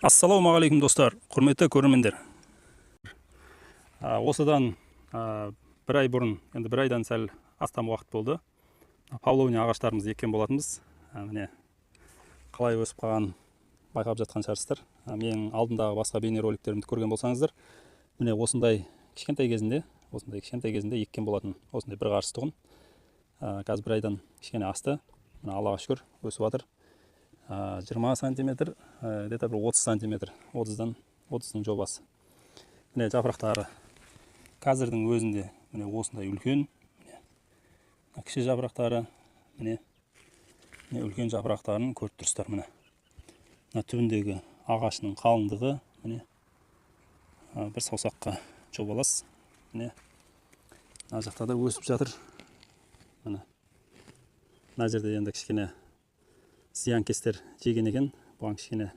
Ассалаумағалейкум, достар, құрметті көрермендер! Осыдан бір ай бұрын, енді бір айдан сәл астам уақыт болды, павловния ағаштарымызды еккен болатынбыз. Міне, қалай өсіп қалғанын байқап жатқан шығарсыздар. Менің алдындағы басқа бейнероликтерімді көрген болсаңыздар, міне, осындай кішкентай кезінде, осындай кішкентай кезінде еккен болатын, осындай бір қарыс тұғын. Қазір бір айдан кішкене асты. Міне, Аллаға шүкір, өсіп жатыр. 20 сантиметр, где-то бір 30 сантиметр, 30-дан, 30-дың жобасы. Міне, жапырақтары қазірдің өзінде, міне, осындай үлкен. Міне, мына кіші жапырақтары, міне, міне, үлкен жапырақтарын көріп тұрсыздар. Міне, мына түбіндегі ағашының қалыңдығы, міне, бір саусаққа жобалас. Міне, мына жақта да өсіп жатыр. Міне, мына жерде енді кішкене зиянкестер жеген екен, бұған кішкене